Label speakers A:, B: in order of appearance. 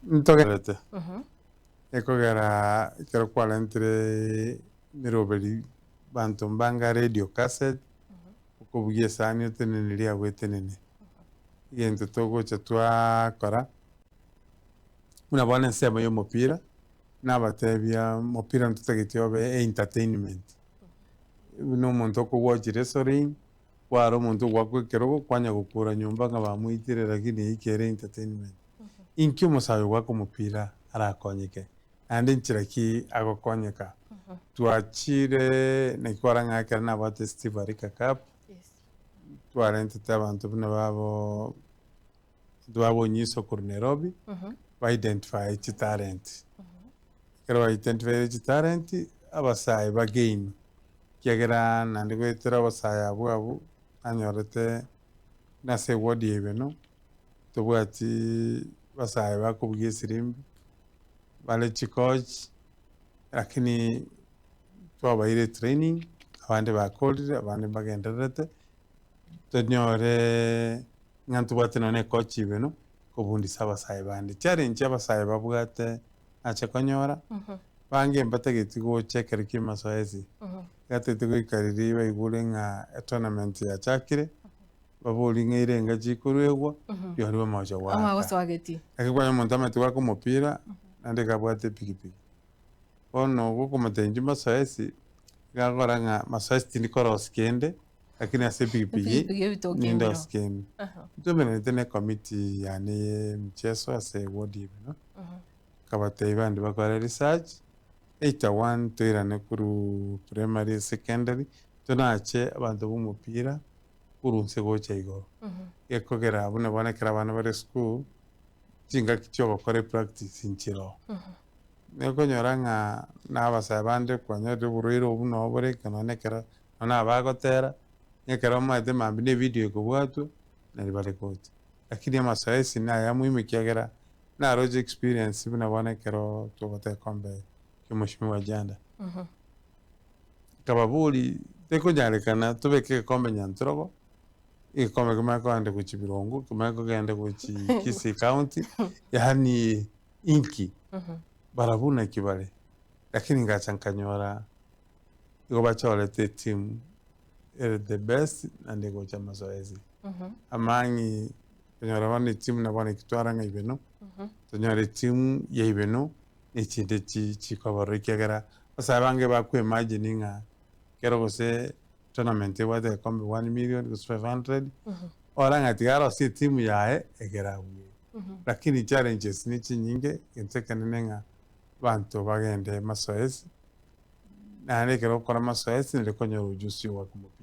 A: Ntogerete, ekogera ekero kwarentire emeroberi banto mbanga radio cassette, okobugia esani oteneneri abwo etenene. Egento togocha twakora, buna bono ensemo ya omopira, nabatebia omopira ntotageti obe entertainment, buna omonto okogwatch wrestling, kwara omonto ogwakwa ekerogo kwanya gokura nyomba ng'a bamoitire lakini eyio ere entertainment. Inki omosae ogoaka omopira arakonyeke, naende nchera ki agokonyeka? Twachire naki kwarora ng'a ekero nabwate Steve Arika Cup, twarentete abanto buna babo abanto babo Onyiso korwa Nairobi, ba identify chitalent. Ekero ba identify chitalent, abasae ba gain, ekiagera naende goetera abasae abwo abwo, nanyorete nase eward ya Ibeno, tobwati basae bakobugia esirimbi, bare chicoach, lakini twabaire etraining, abande bakorire, abande mbagendererete, tonyore ng'a ntobwate nonye na ecoach Ibeno, kobundisa abasae bande. Challenge abasae babwate nache konyora, bange mbatageti gocha ekero kia amasoesi, gatagete goika riria baigure ng'a etournament yachakire, baborie ng'a ire enga chikoruegwa, rirorio bamagocha goaka.
B: Amagosoageti.
A: Lakini kwanya omonto amanyete goaka omopira, naende iga abwate epikipiki. Bono gokomotebia inche masoesi, iga akora ng'a masoesi tindi korosia kende, lakini ase epikipiki
B: Epikipiki ebitoki
A: ninde
B: ebio.
A: orosie kende. Ntomeranete na ecommittee yane ya emicheso ase eward eye buna, nkabatebia bande bakore research, either one toirane korwa primary, secondary, tonache abanto ba omopira korwa inse gocha igoro. Gekogera buna bono ekero abana bare esukuru, chingaki chia ogokora epractice nchire oo. Nokonyora ng'a na abasae bande kwanyorire oborwaire obwo buna obore ekero nonye ekero nonye abagotera, na ekero omanyete mambia na evideo ekobwatwa, nari bare gocha. Lakini amasoesi naya muhimu ekiagera naroche experience buna bono ekero twabwate egekombe kia omweshimiwa Janda. Nkababoria, tekonyarekana tobeke egekombe Nyantrogo, egekombe kemanye kogenda gochia Birongo, kemanye kogenda gochia Kisii County, yaani inki? Barabwo naki bare? Lakini ngacha nkanyora igo bachorete etimu ere the best naende egocha amazoezi. Amang'i okonyora bono etimu na bono ekitwara ng'a Ibeno, tonyore etimu ya Ibeno na echinde chi chikobarora ekiagera abasae abange bakoimagine ng'a ekero gose tournament ebwate egekombe one million gose 500, ora ng'a tiga arosie etimu yaye egere abue. Lakini challenges ne chinyinge, egento ekenene ng'a abanto bagende masoesi, naende ekero ogokora masoesi nari okonyora ujuzi ogoaka omopira.